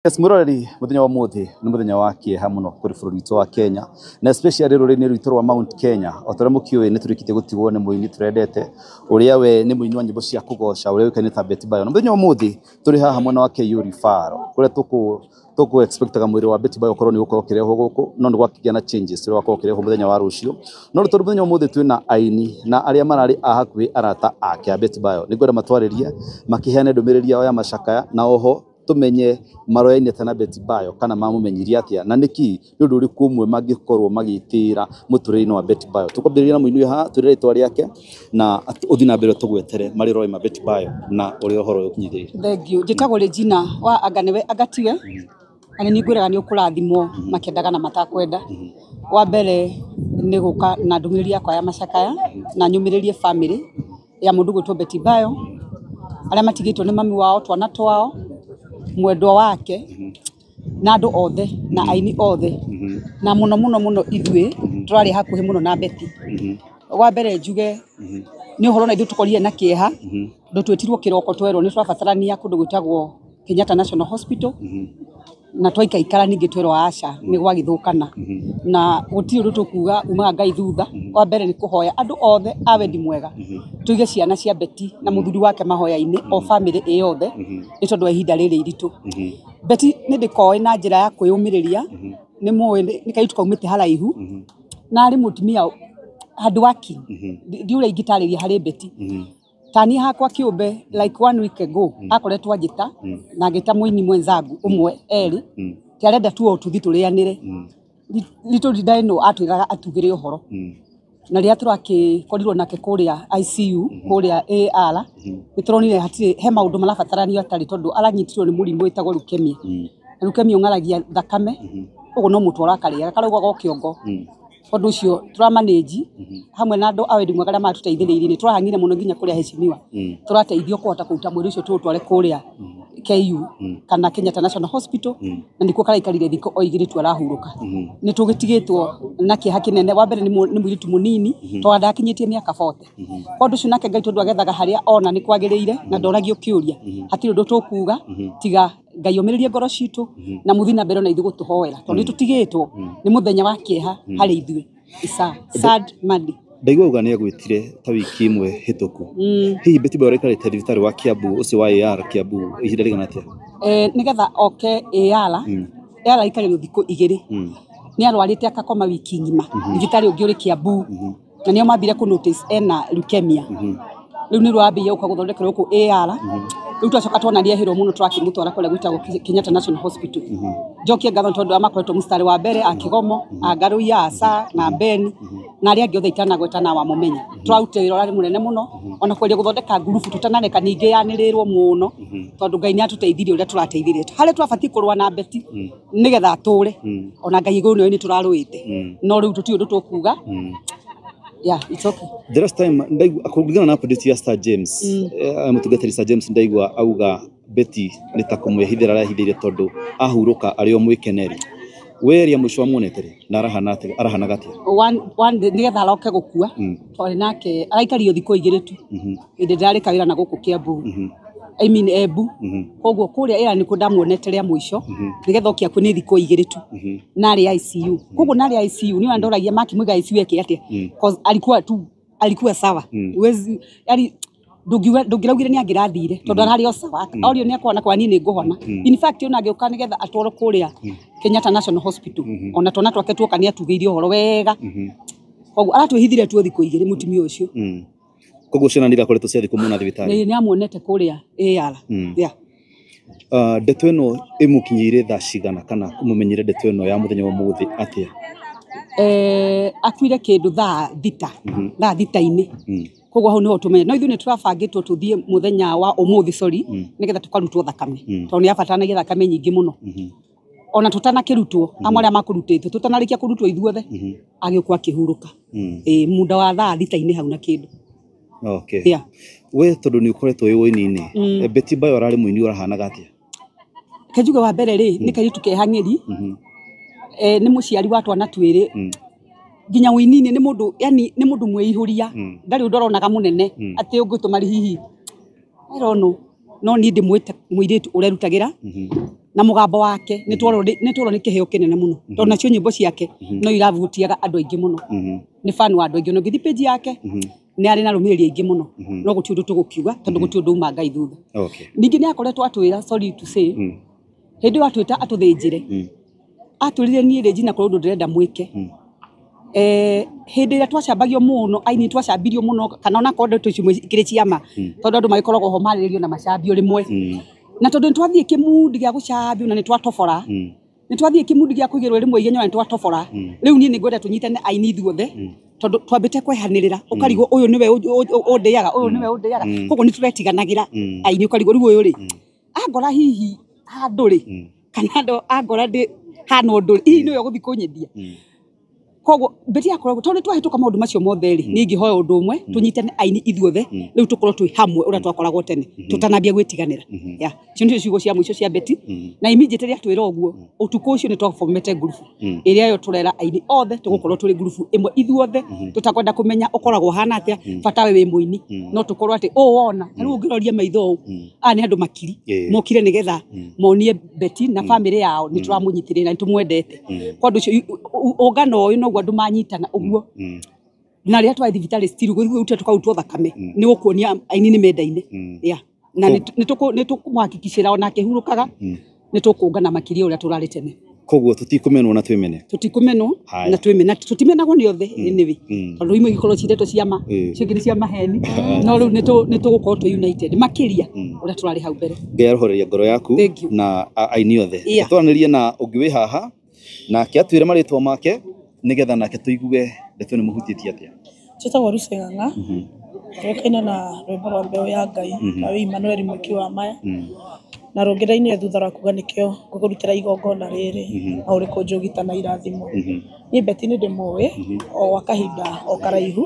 Yes, mwiroreri, muthenya wa muthi ni muthenya wa kieha muno kuri bururi witu wa Kenya na especially rũrĩrĩ-inĩ rwitũ rwa Mount Kenya. O ta ũrĩa mũkĩũĩ, nĩ tũrĩkĩtie gũtigwo nĩ mũini tũrendete, ũrĩa we nĩ mũini wa nyĩmbo cia kũgoca, ũrĩa ũĩkaine ta Betty Bayo. Na mũthenya wa ũmũthĩ tũrĩ haha mwena wa KU Referral, kũrĩa tũkũ expectaga mwĩrĩ wa Betty Bayo ũkorwo nĩ ũgũkorwo ũkĩrehwo gũkũ, no nĩ gwakĩgĩa na changes, ũrĩa wakorwo ũkĩrehwo mũthenya wa rũciũ. No tondũ mũthenya wa ũmũthĩ twĩna aini na arĩa mararĩ a hakuhĩ, arata ake a Betty Bayo, nĩngwenda matwarĩrie makĩheane ndũmĩrĩri yao ya macakaya, na oho tumenye maroyaine atĩa na Betty Bayo, kana mamũmenyirie atĩa, na nĩkĩ, nĩ ũndũ ũrĩkũ ũmwe mangĩkorwo magĩtĩĩra mũtũrĩre-inĩ wa Betty Bayo. Tũkwambĩrĩria na mũini ũyũ haha, twĩre rĩtwa rĩake na ũthiĩ na mbere tũgwetere marĩroĩ ma Betty Bayo na ũrĩa ũhoro ũyũ ũkinyithĩrĩire. Thank you. Njĩtagwo Regina wa anga nĩwe anga tiwe, na nĩ ngwĩraga nĩ ũkũrathimwo makĩendaga na matakwenda. Wa mbere nĩ gũka na ndũmĩrĩri yakwa ya macakaya na nyũmĩrĩrie family ya mũndũ gwĩtwo Betty Bayo, arĩa matigĩtwo nĩ mami wao, twana twao, mwendwa wake, na andũ othe na aini othe, na mũno mũno mũno ithuĩ tũrarĩ hakuhĩ mũno na Betty. Wa mbere njuge nĩ ũhoro na ithuĩ tũkorire na kĩeha, tondũ twĩtirwo kĩroko twerwo nĩ tũrabatarania kũndũ gwĩtagwo Kenyatta National Hospital, na twaikaikara ningĩ twerwo aca, nĩ gwagĩthũkana, na gũtirĩ ũndũ tũkuga umaga Ngai thutha. Wa mbere nĩ kũhoya andũ othe a wendi mwega tũige ciana cia Betty na mũthuri wake mahoya-inĩ, o family ĩ yothe, nĩ tondũ wa ihinda rĩrĩ iritũ. Betty nĩ ndĩkoĩ na njĩra ya kwĩyũmĩrĩria, nĩ mũĩ nĩ kairĩtu kaumĩte haraihu na arĩ mũtumia hard working. Ndiũĩ ũrĩa ingĩtarĩria harĩ Betty. Ta niĩ hakwa kĩũmbe, like one week ago akoretwo anjĩta na ngĩta mũini mwenzangu ũmwe erĩ ti arenda tu o tũthi tũrĩanĩre. Little did I know atwĩraga atugĩre ũhoro, na rĩrĩa tũrakĩkorirwo nake kũrĩa ICU, kũrĩa AR, nĩ tũronire hatirĩ he maũndũ marabataranio atarĩ, tondũ aranyitirwo nĩ mũrimũ wĩtagwo leukemia, na leukemia ũng'aragia thakame, ũguo no mũtwe ũrakarĩaga karaugaga o kĩongo. Tondũ ũcio tũramanĩnji hamwe na andũ a wendi mwega arĩa matũteithĩrĩirie, nĩ tũrahang'ire mũno nginya kũrĩa heshimiwa tũrateithio kũhota kũruta mwĩrĩ ũcio tũũtware kũrĩa KU kana Kenyatta National Hospital, na nĩkuo karaikarire thikũ o 2 tu arahurũka. Nĩ tũgĩtigĩtwo na kĩeha kĩnene. Wa mbere nĩ mũirĩtu mũnini, tondũ ndakinyĩtie mĩaka 40. Kwa ũndũ ũcio nake Ngai, tondũ agethaga harĩa ona nĩ kwagĩrĩire na ndoragio kĩũria, hatirĩ ũndũ tũkuga tiga Ngai omĩrĩrie ngoro citũ na mũthiĩ na mbere na ithuĩ gũtũhoera, tondũ nĩ tũtigĩtwo nĩ mũthenya wa kĩeha harĩ ithuĩ. It's a sad Monday. Ndaigua uga nĩ agwĩtire ta wiki 1 hĩtũku. Hihi Betty Bayo araikarĩte thibitarĩ wa Kiambu ũcio wa AR Kiambu ihinda rĩigana atĩa? Nĩgetha oke AR, AR aikarĩrwo thikũ 2. Nĩ arwarĩte akakoma wiki ng'ima thibitarĩ ũngĩ ũrĩ Kiambu, na nĩo mambire kũ notice ena leukemia. Rĩu nĩ rwambĩrĩria gũka gũthondekerwo gũkũ AR. Rĩu twacoka tuona nĩ ehĩrwo mũno, twakĩmũtwara kũrĩa gwĩtagwo Kenyatta National Hospital. Njokie ngatho tondũ arĩa makoretwo mũstari wa mbere, a Kĩgomo, a Ngaruiya, Asa na Beni na arĩa angĩ othe itanagweta na wamũmenya, tũrarutire wĩra ũrarĩ mũnene mũno, ona kwendia gũthondeka ngurubu tũtanareka ningĩ yanĩrĩrwo mũno, tondũ Ngai nĩ atũteithirie ũrĩa tũrateithirie harĩa tũrabatiĩ kũrũa na Betty nĩgetha atũre. Ona Ngai igũrũ nĩoĩ nĩ tũrarũĩte, no rĩu tũtirĩ ũndũ tũkuga. Yeah, it's okay. The last time ndaigua, kũringana na update ya Sir James, mũtungatĩri Sir James, ndaigua auga Betty nĩ ta kũmwĩhithĩra arehithĩire, tondũ ahurũka arĩ o mwĩkeneri. We rĩa mũico wamuonete rĩ, na arahana atĩa, arahanaga atĩa? One day, nĩgetha aroke gũkua, twarĩ nake, araikario thikũ 2 tu hĩndĩ ndĩrarĩ kawĩra na gũkũ Kiambu, I mean Embu. Koguo kũrĩa ĩra nĩkuo ndamuonete rĩa mũico, nĩgetha oke akue nĩ thikũ 2 tu, narĩ ICU. Koguo narĩ ICU nĩ ndoragia makĩmũiga ICU eke atĩa, cause alikuwa tu, alikuwa sawa. Huwezi, yani ndũngiuga, ndũngĩraugire nĩ angĩrathire, tondũ ararĩ o sawa, orio nĩ akona kwa niĩ nĩ ngũhona. In fact, ona agĩũka nĩgetha atwarwo kũrĩa Kenyatta National Hospital, ona twana twake tuoka nĩ atugĩirie ũhoro wega. Koguo aratwĩhithire tu thikũ 2 mũtumia ũcio. Koguo ciana nĩ irakoretwo ciathiĩ kũmuona thibitarĩ? Nĩ amuonete kũrĩa AR, yeah. Ndeto ĩno ĩmũkinyĩire thaa cigana, kana mũmenyire ndeto ĩno ya mũthenya wa ũmũthĩ atĩa? Akuire kĩndũ thaa 6, thaa thita-inĩ. Koguo hau nĩho tũmenye, no ithuĩ nĩ tũrabangĩtwo tũthiĩ mũthenya wa ũmũthĩ, sorry, nĩgetha tũkarutwo thakame, tondũ nĩ abataranagia thakame nyingĩ mũno. Ona tũtanakĩrutwo, amwe arĩa makũrutĩtwo, tũtanarĩkia kũrutwo ithuothe, agĩũkwo akĩhurũka. Ĩ muda wa thaa thita-inĩ hau na kĩndũ. Yeah. We tondũ nĩ ũkoretwo wĩ ũini-inĩ, Betty Bayo ararĩ mũini ũrahanaga atĩa? Kenjuge wa mbere rĩ, nĩ kairĩtu kehang'ĩri, nĩ mũciari wa twana twĩrĩ, nginya ũini-inĩ nĩ mũndũ, yani nĩ mũndũ mwĩihũria, ndarĩ ũndũ aronaga mũnene atĩ ũngĩtũma hihi, I don't know, no niĩ ndĩmwĩte mũirĩtu ũrerutagĩra. Na mũgambo wake nĩ tworwo nĩ kĩheo kĩnene mũno, tondũ nacio nyĩmbo ciake no iravutiaga andũ aingĩ mũno. Nĩ fan wa andũ aingĩ, na ũngĩthiĩ page yake nĩ arĩ na arũmĩrĩri aingĩ mũno, no gũtirĩ ũndũ tũgũkiuga tondũ gũtirĩ ũndũ uma Ngai thutha. Ningĩ nĩ akoretwo atwĩra, sorry to say, hĩndĩ ĩyo atwĩta atũthĩnjĩre, atwĩrire niĩ rĩ Gina kũrĩ ũndũ ndĩrenda mwĩke. Hĩndĩ ĩrĩa twacambagio mũno, aini twacambirio mũno, kana ona korwo ndeto icio ikĩrĩ ciama, tondũ andũ magĩkoragwo ho marĩrĩrio na macambio rĩmwe, na tondũ nĩ twathiĩ kĩmundi gĩa gũcambio na nĩ twatobora, nĩ twathiĩ kĩmundi gĩa kũigĩrwo rĩmwe igenyo na nĩ twatobora. Rĩu niĩ nĩ ngwenda tũnyitane aini ithuothe, tondũ twambĩte kwehanĩrĩra, ũkarigwo ũyũ nĩwe ũndĩaga, ũyũ nĩwe ũndĩaga, koguo nĩ tũretiganagĩra aini, ũkarigwo rĩu ũyũ rĩ angora hihi handũ rĩ, kana andũ angora ndĩ hana ũndũ rĩ, hihi nĩwe ũgũthiĩ kũnyendia. Koguo Betty akoragwo, tondũ nĩ twahĩtũka maũndũ macio mothe rĩ, niĩ ingĩhoya ũndũ ũmwe, tũnyitane aini ithuothe, rĩu tũkorwo twĩ hamwe ũrĩa twakoragwo tene tũtanambia gwĩtiganĩra. Yeah, icio nĩcio ciugo cia mũico cia Betty. Na immediately atwĩra ũguo, ũtukũ ũcio nĩ twabomete ngurubu ĩrĩa yo tũrera aini othe, tũgũkorwo tũrĩ ngurubu ĩmwe ithuothe, tũtakwenda kũmenya ũkoragwo ũhana atĩa, bata we wĩ mũini, no tũkorwo atĩ ũũ wona ta rĩu ũngĩroria maitho ũũ, aya nĩ andũ makiri mokire nĩgetha monie Betty na family yao nĩ tũramũnyitĩrĩra na nĩ tũmwendete. Kwa ũndũ ũcio ũngano ũyũ noguo andũ manyitana ũguo, na rĩrĩa twarĩ thibitarĩ still gũthiĩ tũkarutwo thakame, nĩ gũkuonia aini nĩ mendaine. Yeah, na nĩ tũkũmũhakikicĩra ona akĩhurũkaga nĩ tũkũngana makĩria ũrĩa tũrarĩ tene. Koguo tũtikũmenwo na twĩmene. Tũtikũmenwo na twĩmene, tũtimenagwo nĩ othe anyway, tondũ imwe ikorwo ci ndeto cia ma, icio ingĩ nĩ cia maheni, no rĩu nĩ tũgũkorwo twĩ united makĩria ũrĩa tũrarĩ hau mbere. Ngai arohoreria ngoro yaku na aini othe. Twaranĩrie na ũngĩ wĩ haha, nake atwĩre marĩtwa make nĩgetha nake tũigue ndeto nĩ mũhutĩtie atĩa. Njĩtagwo Lucy Ng'ang'a, tũĩkaine na rwĩmbo rwa mbeũ ya Ngai na wĩ Emmanuel Mwĩki wa maya, na rũngĩ ndainire thutha rwa kuga nĩkĩo ngũkũrutĩra igongona rĩrĩ na ũrĩ kũnjũgita na irathimo. Niĩ Betty nĩ ndĩmũĩ o gwa kahinda o karaihu,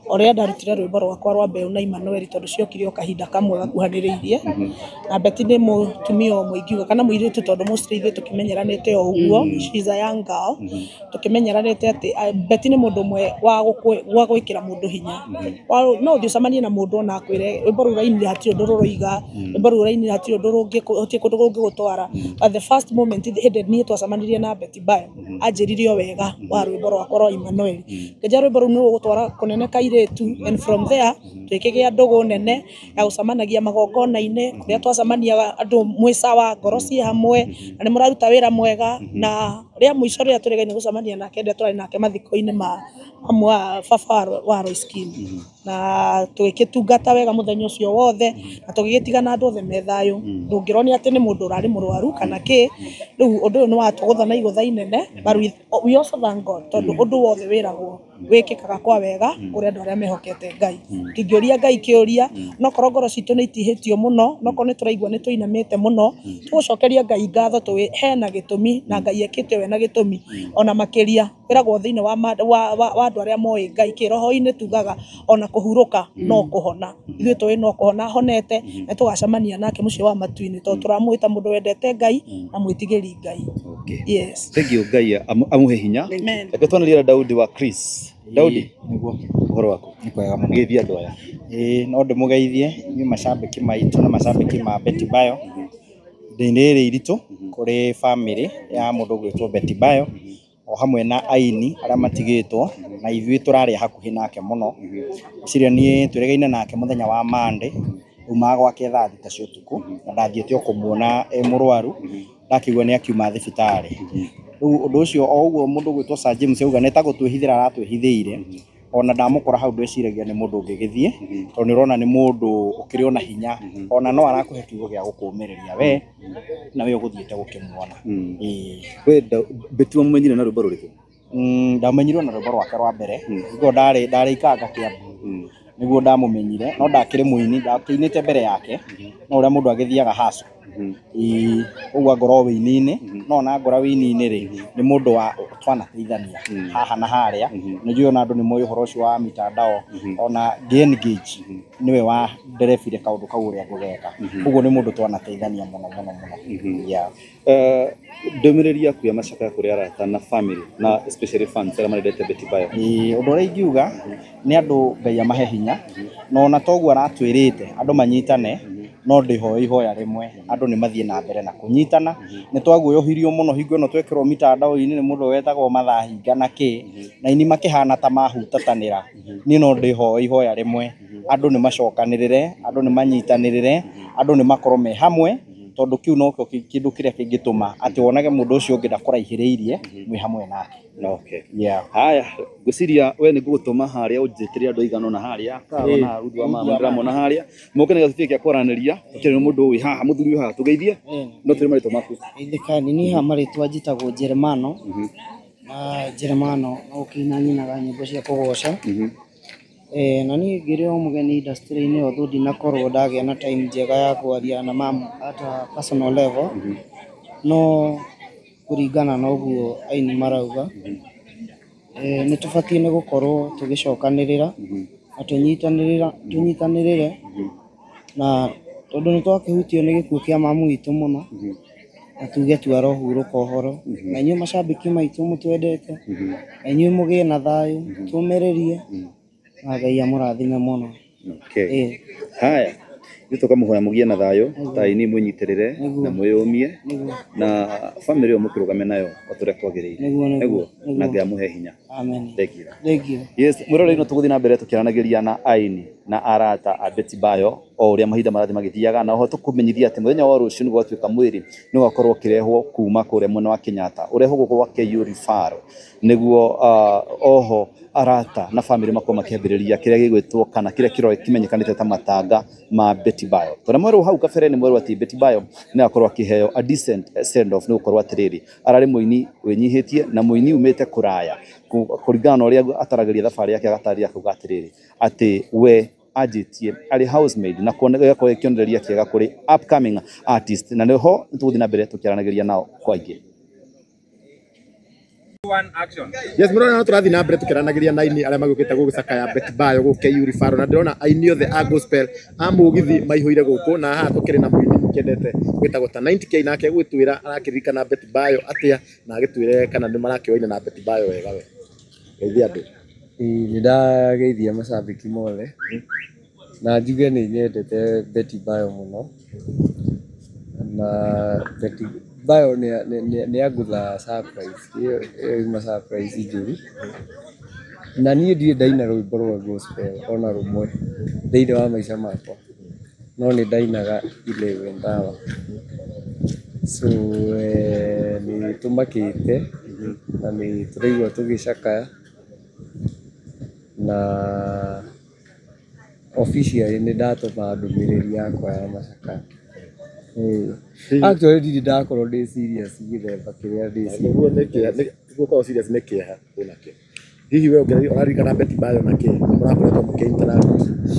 o rĩrĩa ndarutire rwĩmbo rwakwa rwa mbeũ na Emmanuel, tondũ ciokire o kahinda kamwe gakuhanĩrĩirie. Na Betty nĩ mũtumia ũmwe ingiuga, kana mũirĩtu, tondũ mostly ithuĩ tũkĩmenyeranĩte o ũguo, she is a young girl, tũkĩmenyeranĩte atĩ Betty nĩ mũndũ ũmwe wa gwĩkĩra mũndũ hinya. No ũthiĩ ũcemanie na mũndũ ona akwĩre rwĩmbo rũu ũrainire hatirĩ ũndũ rũroiga, rwĩmbo rũu ũrainire hatirĩ ũndũ gũtirĩ kũndũ kũngĩgũtwara. But the first moment hĩndĩ niĩ twacemanirie na Betty Bayo, anjĩrire o wega wa rwĩmbo rwakwa rwa Emmanuel, ngĩnjĩra rwĩmbo rũu nĩ rũgũtwara kũnene kairĩtu, and from there twĩkĩgĩa ndũgũ nene ya gũcemanagia magongona-inĩ kũrĩa twacemaniaga andũ mwĩ sawa, ngoro ciĩ hamwe, na nĩ mũraruta wĩra mwega. Na rĩa mũico rĩrĩa tũrĩgaine gũcemania nake, rĩrĩa tũrarĩ nake mathiko-inĩ ma mamu wa baba wa Royce Kim, na tũgĩgĩtungata wega mũthenya ũcio wothe, na tũgĩgĩtigana andũ othe me thayũ. Ndũngĩronio atĩ nĩ mũndũ ũrarĩ mũrwaru kana kĩ. Rĩu ũndũ ũyũ nĩ watũgũtha na igũtha inene, but we also thank God, tondũ ũndũ wothe wĩragwo wĩkĩkaga kwa wega kũrĩ andũ arĩa mehokete Ngai. Tũtingĩũria Ngai kĩũria, no korwo ngoro citũ nĩ itihĩtio mũno, no korwo nĩ tũraigua nĩ tũinamĩte mũno, tũgũcokeria Ngai ngatho tũĩ hena gĩtũmi, na Ngai ekĩte we na gĩtũmi ona makĩria. Kwĩragwo thĩinĩ wa andũ arĩa moĩ Ngai kĩroho-inĩ, tugaga ona kũhurũka no kũhona. Ithuĩ tũĩ no kũhona ahonete, na tũgacemania nake mũciĩ wa matu-inĩ, tondũ tũramwĩta mũndũ wendete Ngai na mwĩtigĩri Ngai. Yes. Thank you. Ngai amũhe hinya. Amen. Reke twanĩrie na Daudi wa Chris. Daudi, Nĩguo. Ũhoro waku? Nĩ kwega mũno. Geithia andũ aya. Ĩĩ, no ndĩmũgeithie inyuĩ macambĩki maitũ na macambĩki ma Betty Bayo ihinda-inĩ rĩrĩ iritũ kũrĩ family ya mũndũ ũgwĩtwo Betty Bayo, o hamwe na aini arĩa matigĩtwo na ithuĩ tũrarĩa hakuhĩ nake mũno. Ngwĩciria niĩ twĩrĩgaine nake mũthenya wa Monday, umaga gwake thaa 6 cia ũtukũ, na ndathiĩte o kũmuona e mũrwaru, ndakĩigua nĩ akiuma thibitarĩ. Rĩu ũndũ ũcio o ũguo mũndũ ũgwĩtwo Sir James auga nĩ ta gũtwĩhithĩra aratwĩhithĩire, ona ndamũkora hau ndweciragia nĩ mũndũ ũngĩgĩthiĩ, tondũ nĩ ũrona nĩ mũndũ ũkĩrĩ ona hinya, ona no arakũhe kiugo gĩa gũkũmĩrĩria we na we ũgũthiĩte gũkĩmuona. Ĩĩ. We Betty wamũmenyire na rwĩmbo rũrĩkũ? Ndamenyirwo na rwĩmbo rwake rwa mbere, nĩguo ndarĩ Ikanga Kiambu, nĩguo ndamũmenyire, no ndakĩrĩ mũini, ndakĩinĩte mbere yake, no ũrĩa mũndũ agĩthiaga haco. Ĩĩ, ũguo angorwo wĩini-inĩ, no ona ngora wĩini-inĩ rĩ, nĩ mũndũ wa twanateithania haha na harĩa. Nĩ njũĩ ona andũ nĩ moĩ ũhoro ũcio wa mitandao, ona ngĩ engage nĩwe wa nderebire kaũndũ kau ũrĩa ngũgeka. Ũguo nĩ mũndũ twanateithania mũno mũno mũno. Yeah. Ndũmĩrĩri yaku ya macakaya kũrĩ arata na family na especially fans arĩa marendete Betty Bayo? Ĩĩ, ũndũ ũrĩa ingiuga nĩ andũ Ngai amahe hinya, na ona toguo aratwĩrĩte andũ manyitane. No ndĩhoe ihoya rĩmwe, andũ nĩ mathiĩ na mbere na kũnyitana. Nĩ twaguoyohirio mũno hingo ĩno twekĩrwo mitandao-inĩ nĩ mũndũ wetagwo Mathahinga na kĩ, na aini makĩhana ta mahutatanĩra. Niĩ no ndĩhoe ihoya rĩmwe, andũ nĩ macokanĩrĩre, andũ nĩ manyitanĩrĩre, andũ nĩ makorwo me hamwe, tondũ kĩu nokĩo kĩndũ kĩrĩa kĩngĩtũma atĩ wonage mũndũ ũcio ũngĩ ndakũraihĩrĩirie mwĩ hamwe nake. Okay. Yeah. Haya, ngwĩciria we nĩ ngũgũtũma harĩa ũnjĩtĩre andũ aigana ũna harĩa karona Ĩĩ. haha Ruth wa mama ndĩramona harĩa moke na gĩtĩ gĩa kwaranĩria tũkĩrĩ na mũndũ wĩ haha mũthuri wĩ haha tũgeithie no tũrĩ marĩtwa maku. Ithikani niĩ haha marĩtwa njĩtagwo Jeremano na Jeremano no gũkĩina nyinaga nyĩmbo cia kũgoca. Na niĩ ngĩrĩ o mũgeni industry-inĩ although ndinakorwo ndagĩa na time njega ya kwaria na mam at a personal level, no kũringana na ũguo aini marauga, nĩ tũbatiĩ nĩ gũkorwo tũgĩcokanĩrĩra na tũnyitanĩrĩre na tondũ nĩ twakĩhutio nĩ gĩkuũ kĩa mamu witũ mũno, na tuge tu arohurũka ũhoro, na inyuĩ macambĩki maitũ mũtwendete, na inyuĩ mũgĩe na thayũ, tũmĩrĩrie na Ngai amũrathime mũno. Okay. Ĩĩ. Haya, ithuĩ tũkamũhoya mũgĩe na thayũ ta aini mwĩnyitĩrĩre na mwĩyũmie na family ĩyo mũkĩrũgame nayo o ta ũrĩa kwagĩrĩire. Nĩguo, nĩguo, Nĩguo, na nĩguo. Ngai amũhe hinya. Amen. Thank you. Thank you. Yes, mwĩroreri no tũgũthiĩ na mbere tũkĩaranagĩria na aini na arata a Betty Bayo o ũrĩa mahinda marathiĩ magĩthiaga, na oho tũkũmenyithia atĩ mũthenya wa rũciũ nĩ gwatuĩka mwĩrĩ nĩ ũgakorwo ũkĩrehwo kuma kũrĩa mwena wa Kenyatta ũrehwo gũkũ gwa KU Referral nĩguo oho arata na family makorwo makĩambĩrĩria kĩrĩa gĩgwĩtwo kana kĩrĩa kĩmenyekanĩte ta matanga ma Betty Bayo. Tondũ mwerũ hau kabere nĩ mwerũ atĩ Betty Bayo nĩ agakorwo akĩheo a decent send off nĩ gũkorwo atĩrĩrĩ ararĩ mũini wĩnyihĩtie na mũini umĩte kũraya kũringana na ũrĩa ataragĩria thabarĩ yake agatarĩria akauga atĩrĩrĩ atĩ we anjĩtie arĩ housemaid na gĩgakorwo gĩ kĩonereria kĩega kũrĩ upcoming artist, na nĩho tũgũthiĩ na mbere tũkĩaranagĩria nao kwa aingĩ. Yes, mũrona no tũrathiĩ na mbere tũkĩaranagĩria na aini arĩa magĩũkĩte gũgĩcakaya Betty Bayo gũkũ KU Referral, na ndĩrona aini othe a gospel a mũgithi maihũire gũkũ, na haha tũkĩrĩ na mũini mũkĩendete wĩtagwo ta 90K, nake gwĩtwĩra arakĩririkana Betty Bayo atĩa na agĩtwĩre kana nĩ marakĩoine na Betty Bayo wega we. Geithia andũ. Nĩ ndageithia macambĩki mothe na njuge nĩ nyendete Betty Bayo mũno, na Betty Bayo nĩ angũtha surprise, ĩyo yuma surprise njũru, na niĩ ndirĩ ndaina rwĩmbo rwa gospel ona rũmwe thĩinĩ wa maica makwa, no nĩ ndainaga 11th hour. So nĩ tũmakĩte na nĩ tũraigua tũgĩcakaya na officially nĩ ndatũma ndũmĩrĩri yakwa ya macakaya. Actually ndirĩ ndakorwo ndĩ serious gĩthemba kĩrĩa ndĩ serious. Nĩguo nĩ kĩeha, gũkorwo serious nĩ kĩeha kwĩnakĩo. Hihi we ũraririkana Betty Bayo na kĩ? Nĩ mũrakoretwo mũkĩ interact?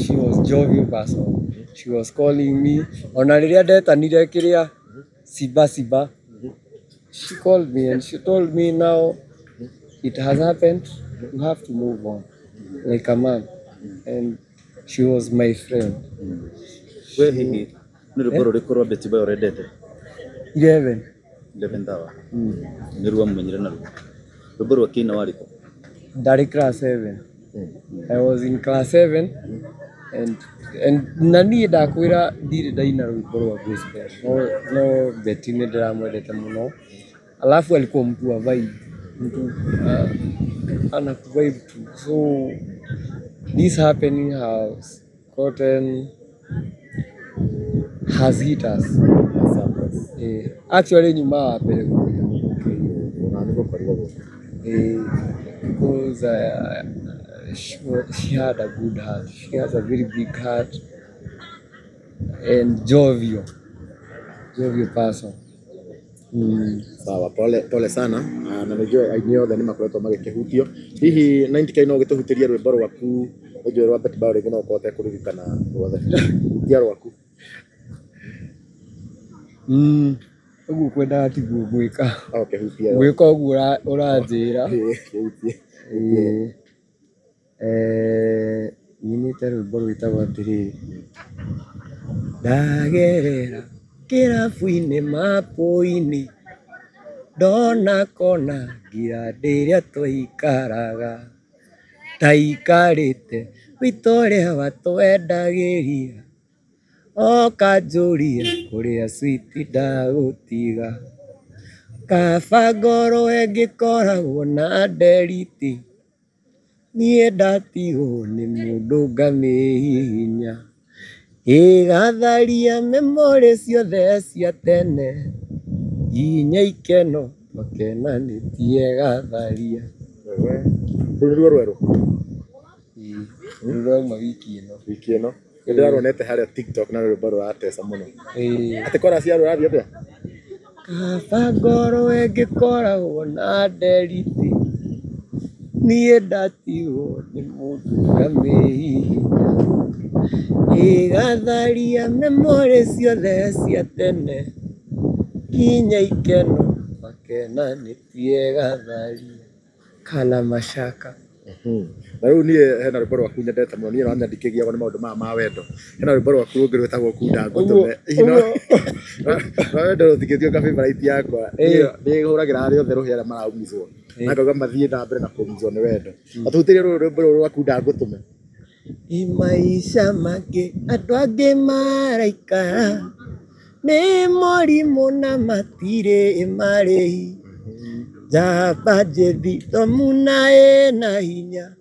She was jovial person. She was calling me. Ona rĩrĩa ndetanire kĩrĩa Siba Siba, she called me and she told me now it has happened, you have to move on like a man. And she was my friend. We hihi nĩ rwĩmbo rũrĩkũ rwa Betty Bayo ũrendete? 11. 11th hour. Nĩ ruo mũmenyire naruo. Rwĩmbo rwa kĩina warĩkũ? Ndarĩ class 7. I was in class 7 and na niĩ ndakwĩra ndirĩ ndaina rwĩmbo rwa gospel, no Betty nĩ ndĩramwendete mũno. Alafu alikuwa mtu wa vibe, mtu anakuvibe tu, so this happening has gotten has hit us. Actually nyuma wa mbere gũkinya gũkũ. Ona nĩ gũkorirwo gũkũ. Because she had a good heart. She has a very big heart and jovial person. Sawa, pole pole sana. Na nĩnjũĩ aini othe nĩ makoretwo magĩkĩhutio. Hihi 90K no ũgĩtũhutĩrie rwĩmbo rwaku nĩnjũĩ rwa Betty Bayo rĩngĩ no ũkorwo ũtekũririkana ruothe. Hutia rwaku. Ũguo kwendaga tiguo gwĩka. Okay, hutia. Gwĩka ũguo ũranjĩra. Hutia. Ĩĩ. Nyinĩte rwĩmbo rwĩtagwo atĩrĩrĩ, ndagerera kĩrabu-inĩ mapũ-inĩ, ndona kona ngira rĩrĩa twaikaraga, ndaikarĩte wĩta ũrĩa watwendagĩria, Okanjũria kũrĩa switi ndagũtiga. Kaba ngorwo ĩngĩkoragwo na nderiti, niĩ ndatigwo nĩ mũndũ ngamĩhihinya. Ĩgatharia memorĩ ciothe cia tene, nginya ikeno twakenanĩtie gatharia. Rũu nĩruo rwerũ? Rũu rwauma wiki ĩno. Wiki ĩno. Nĩndĩraruonete harĩa TikTok na rwĩmbo rũrateca mũno. Ĩĩ. Atĩ chorus yaruo ĩrathiĩ atĩa? Kaba ngorwo ĩngĩkoragwo na nderiti, niĩ ndatigwo nĩ mũndũ ngamĩhihinya. Ĩgatharia memorĩ ciothe cia tene, nginya ikeno twakenanĩtie gatharia. Kana mashaka. Na rĩu niĩ hena rwĩmbo rwaku nyendete mũno, niĩ ũramenya ndikĩgiagwo nĩ maũndũ maya ma wendo. Hena rwĩmbo rwaku rũngĩ rwĩtagwo kunda ngũtũme. Rwa wendo rũtingĩtuĩka favourite yakwa. Niĩ hũragĩra arĩa othe rũhĩ arĩa maraumizwo. Na ngauga mathiĩ na mbere na kũumizwo nĩ wendo. Atũhutĩrie rũrũ rwĩmbo rũrũ rwa kunda ngũtũme. Ĩ maisha mangĩ andũ angĩ maraikara nĩ morimũ na matirĩ marĩhi. Njamba njĩthi thomu na ĩna hinya,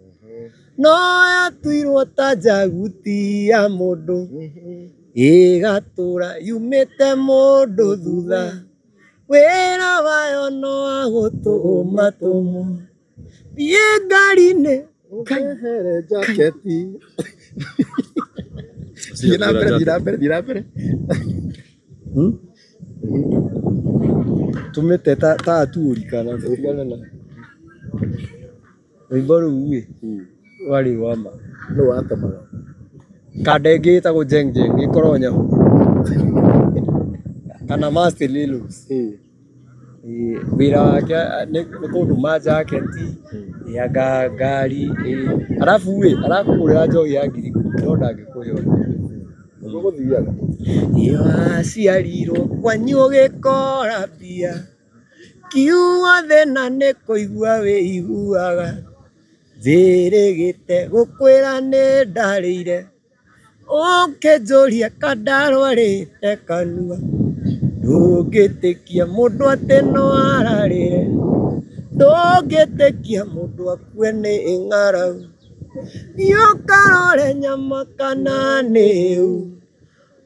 no yatuirwo ta njaguti ya mũndũ, ĩgatũra yumĩte mũndũ thutha, wĩra wayo no wa gũtũma tũmwo. Thiĩ ngari-inĩ. Ũrehere jaketi. Thiĩ na mbere, thiĩ na mbere, thiĩ na mbere. Tũmĩte ta aturi kana tũtigane na rwĩmbo rũu ĩ rwarĩ rwa ma. Nũ watũmaga? Kanda ĩngĩ ĩtagwo Jeng Jeng ĩkoragwo Nyahururu kana Mercy Lilos. Wĩra wake nĩ kũndũma jaketi anga ngari, arabu ĩ arakũgũrĩra njohi ya 10,000 no ndangĩkũhe ona. Nĩguo gũthiaga. Ĩ waciarirwo kwanyu ũgĩkora mbia, kiugo thĩna nĩ kũigua wĩiguaga, njĩrĩgĩte gũkwĩra nĩ ndarĩire, ũkĩnjũria ka ndarwarĩte kanua, ndũngĩtĩkia mũndũ atĩ no ararĩre, ndũngĩtĩkia mũndũ akue nĩ ng'aragu, thiĩ ũkarore nyama kana nĩ hĩu,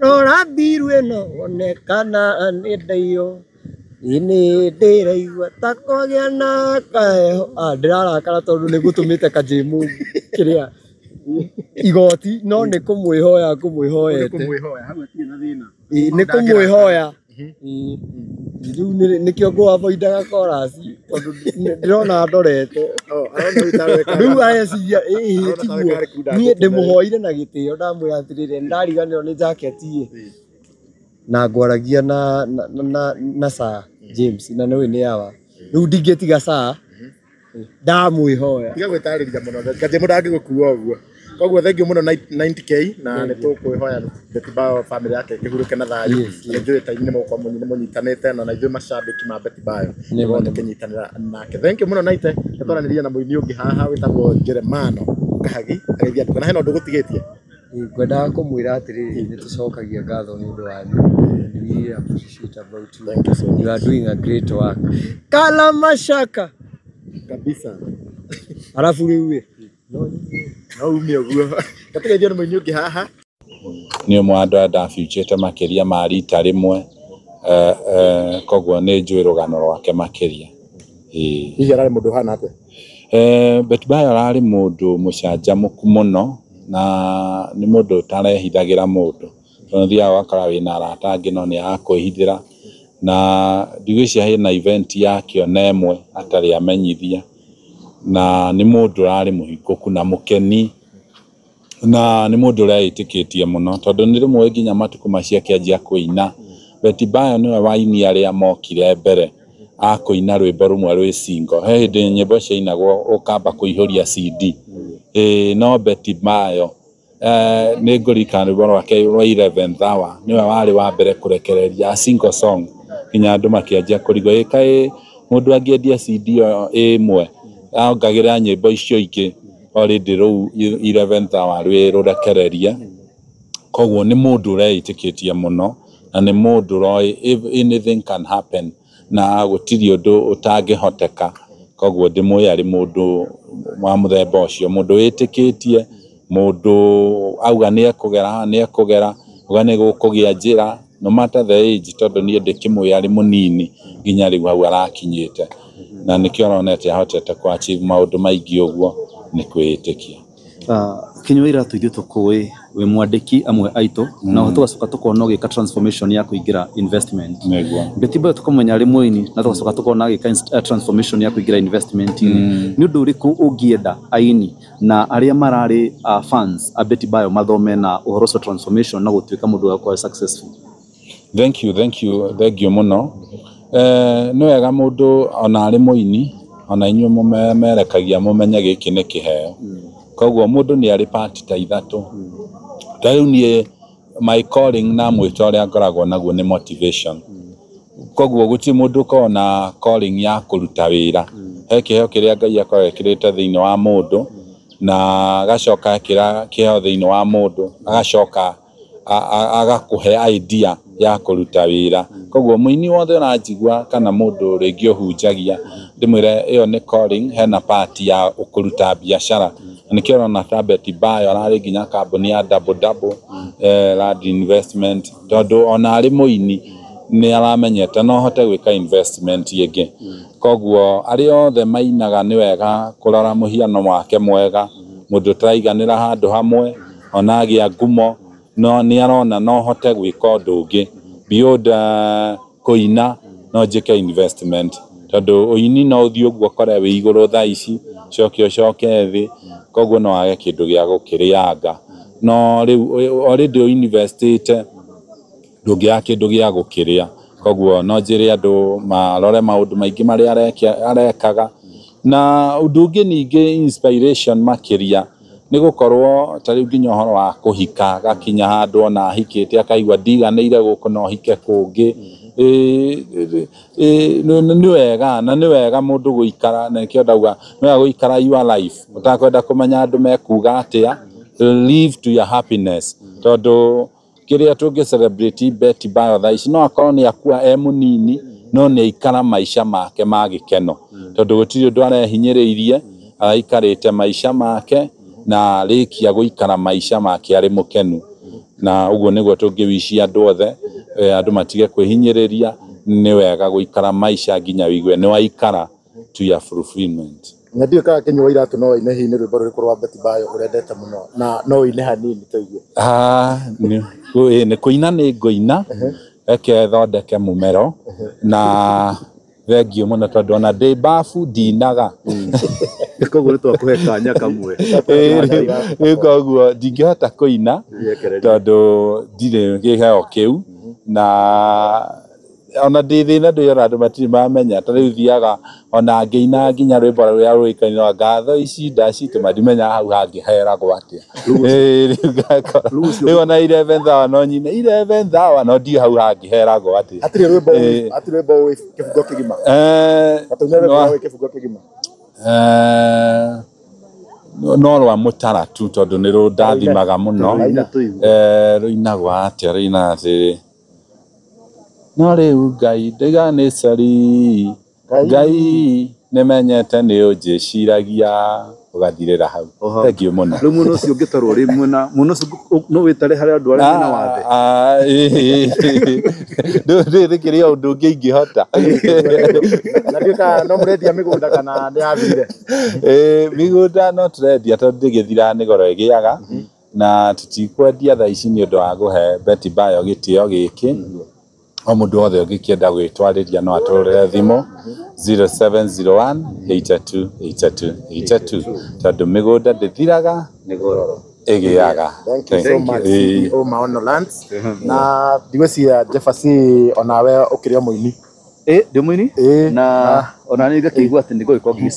rora mbiru ĩno wone kana nĩ ndaiyo. Ĩ nĩ ndĩraigua ta kwagĩa na kaheho. Ndĩrarakara tondũ nĩ ngũtũmĩte kanjĩmũ kĩrĩa igoti, no nĩ kũmwĩhoya ngũmwĩhoete. Kũmwĩhoya hau hatirĩ na thĩna. Ĩ nĩ kũmwĩhoya. Rĩu nĩkĩo ngũavoidaga chorus tondũ ndĩrona ndorete. Rĩu areciria ĩĩ tiguo. Niĩ ndĩmũhoire na gĩtĩo ndamwĩra atĩrĩrĩ nĩndariganĩrwo nĩ jaketi ĩ. Na ngwaragia na Sir James na nĩũĩ nĩ awa. Rĩu ndingĩtiga Sir ndamwĩhoya. Tiga gwĩtarĩria mũno, Kanjĩmũ ndangĩgũkua ũguo. Koguo thank you mũno 90K na nĩ tũkwĩhoya Betty Bayo family yake ĩkĩhurũke na thayũ. Na nĩnjũĩ ta inyuĩ nĩmũgũkorwo nĩmũnyitanĩte na ithuĩ macambĩki ma Betty Bayo nĩgũkorwo tũkĩnyitanĩra nake. Thank you mũno Naite, nĩ twaranĩria na mũini ũngĩ haha wĩtagwo Jeremano Kahagi agĩthiĩ andũ. Kana hena ũndũ ũgũtigĩtie? Ngwendaga kũmwĩra atĩrĩrĩ, nĩ tũcokagia ngatho nĩ ũndũ wanyu. And we really appreciate about you. Thank you so much. You are doing a great work. Kala mashaka. Kabisa. Arabu rĩu ĩ No ume ũguo. Tũgeithio nĩ mũini ũngĩ haha. Nĩ ũmwe wa andũ arĩa ndabiuchĩte makĩria ma rita rĩmwe, koguo nĩ njũĩ rũgano rwake makĩria. Hihi ararĩ mũndũ ũhana atĩa? Betty Bayo ararĩ mũndũ mũcanjamũku mũno na nĩ mũndũ ũtarehithagĩra mũndũ, tondũ ũthiaga ũgakora wĩna arata angĩ no nĩ arakwĩhithĩra, na ndigwĩciria hena event yake ona ĩmwe atarĩ amenyithia, na nĩ mũndũ ũrarĩ mũhingũku na mũkeni, na nĩ mũndũ ũreĩtĩkĩtie mũno, tondũ nĩ rĩmwe nginya matukũ macio akĩanjia kũina. Betty Bayo nĩwe waini arĩa mokire mbere a kũina rwĩmbo rũmwe rwĩ single. He hĩndĩ nyĩmbo ciainagwo ũkamba kũihũria CD. No Betty Bayo nĩ ngũririkana rwĩmbo rwake rwa 11th hour, nĩwe warĩ wa mbere kũrekereria a single song nginya andũ makĩanjia kũrigwo ĩ kaĩ mũndũ angĩendia CD ĩyo ĩmwe ongagĩrĩra nyĩmbo icio ingĩ already rũu 11th hour rwĩ rũrekererie. Koguo nĩ mũndũ ũreĩtĩkĩtie mũno na nĩ mũndũ ũroĩ if anything can happen na gũtirĩ ũndũ ũtangĩhoteka. Koguo ndĩmũĩ arĩ mũndũ wa mũthemba ũcio, mũndũ wĩtĩkĩtie, mũndũ auga nĩ ekũgera nĩ ekũgera, auga nĩ gũkũgĩa njĩra no matter the age, tondũ niĩ ndĩkĩmũĩ arĩ mũnini nginya rĩu hau arakinyĩte, na nĩkĩo ũronete ahotete kũ achieve maũndũ maingĩ ũguo nĩ kwĩĩtĩkia. Kinyua iratũ ithuĩ tũkũĩ wĩ mwandĩki amwe aitũ na tũgacoka tũkona ũgĩka transformation ya kũingĩra investment. Nĩguo. Betty Bayo tũkamenya arĩ mũini na tũgacoka tũkona agĩka transformation ya kũingĩra investment-inĩ. Nĩ ũndũ ũrĩkũ ũngĩenda aini na arĩa mararĩ fans a Betty Bayo mathome na ũhoro ũcio transformation na gũtuĩka mũndũ wa gũkorwo successful? Thank you, thank you, thank you mũno. Nĩ wega mũndũ ona arĩ mũini, ona inyuĩ mũmemerekagia mũmenye gĩkĩ nĩ kĩheo. Koguo mũndũ nĩ arĩ part ta ithatũ. Ta rĩu niĩ my calling na mwĩto ũrĩa ngoragwo naguo nĩ motivation. Koguo gũtirĩ mũndũ ũkoragwo na calling ya kũruta wĩra. He kĩheo kĩrĩa Ngai akoragwo ekĩrĩte thĩinĩ wa mũndũ na agacoka ekĩra kĩheo thĩinĩ wa mũndũ agacoka agakũhe idea ya kũruta wĩra. Koguo mũini wothe ũranjigua kana mũndũ rĩngĩ ũhunjagia ndĩmwĩre ĩyo nĩ calling, hena part ya kũruta biacara. Na nĩkĩo ũrona ta Betty Bayo ararĩ nginya kambuni ya Double Double Land Investment, tondũ ona arĩ mũini nĩ aramenyete no hote gwĩka investment ĩngĩ. Koguo arĩa othe mainaga nĩ wega kũrora mũhiano wake mwega, mũndũ ũtaraiganĩra handũ hamwe, ona agĩa ngumo no nĩ arona no hote gwĩka ũndũ ũngĩ beyond kũina, no njĩke investment, tondũ ũini no ũthiĩ ũguo ũkore wĩ igũrũ thaa ici ũcoke ũcoke thĩ, koguo no wage kĩndũ gĩa gũkĩrĩanga. No rĩu already ũinvestĩte ndũngĩaga kĩndũ gĩa gũkĩrĩa. Koguo no njĩre andũ marore maũndũ maingĩ marĩa arekaga. Na ũndũ ũngĩ ningĩ inspiration makĩria nĩ gũkorwo ta rĩu nginya ũhoro wa kũhika, agakinya handũ ona ahikĩte akaigua ndiganĩire gũkũ no hike kũngĩ. Nĩ wega na nĩ wega mũndũ gũikara, na nĩkĩo ndauga nĩ wega gũikara your life ũtakwenda kũmenya andũ mekuga atĩa, live to your happiness, tondũ kĩrĩa tũngĩ celebrate Betty Bayo thaa ici no akorwo nĩ akua e mũnini no nĩ aikara maica make ma gĩkeno, tondũ gũtirĩ ũndũ arehinyĩrĩirie, araikarĩte maica make na arĩkia gũikara maica make arĩ mũkenu. Na ũguo nĩguo tũngĩwici andũ othe, andũ matige kwĩhinyĩrĩria, nĩ wega gũikara maica nginya wĩigue nĩ waikara to your fulfillment. Na ndiũĩ kana Kinyua Iratũ no ũine hihi nĩ rwĩmbo rũrĩkũ rwa Betty Bayo ũrendete mũno na no ũine hanini tũigue. Nĩ kũina nĩ ngũina, reke thondeke mũmero na thengiũ mũno tondũ ona ndĩ babu ndinaga. Koguo nĩ twakũhe kanya kamwe. Rĩu koguo ndingĩhota kũina tondũ ndirĩ kĩheo kĩu, na ona ndĩ thĩna ndĩ ona andũ matirĩ mamenya. Ta rĩu thiaga ona ngĩina nginya rwĩmbo rũrĩa rũĩkaine rwa ngatho ici ndacitũma, ndimenyaga hau hangĩ heragwo atĩa. Rĩu ona 11th hour no nyine 11th hour no ndiũĩ hau hangĩ heragwo atĩa. Hatirĩ rwĩmbo ũĩ, hatirĩ rwĩmbo ũĩ kĩbungo kĩgima. Gatũnya rwĩmbo ũĩ kĩbungo kĩgima. No rwa mũtara tu tondũ nĩ rũndathimaga mũno. Rũinagwo atĩa? Rũinaga atĩrĩ, no rĩu Ngai ndaiga nĩ cori, Ngai nĩmenyete nĩ ũnjĩciragia, ũgathirĩra hau. Thengiũ mũno. Rĩu mwena ũcio ũngĩtarwo rĩ mwena ũcio no wĩtare harĩ andũ arĩa mena wathe. Ndĩrĩkĩrĩ o ũndũ ũngĩ ingĩhota. Na ndiũĩ kana no mũrendia mĩgũnda kana nĩ yathirire. Mĩgũnda no tũrendia tondũ ndĩgĩthiraga nĩ goro ĩgĩaga, na tũtikwendia thaa ici nĩ ũndũ wa kũhe Betty Bayo gĩtĩo gĩkĩ. O mũndũ wothe ũngĩkĩenda gwĩtwarĩria no atũrĩre thimũ 0701 82 82 82, tondũ mĩgũnda ndĩthiraga nĩ goro ĩgĩaga. Thank you so much CEO Maono Lands. Na ndigwĩciria Jefferson onawe ũkĩrĩ o mũini. Ndĩ mũini na ona nĩ ngakĩigua atĩ nĩ ngũgĩkorwo ngĩgĩ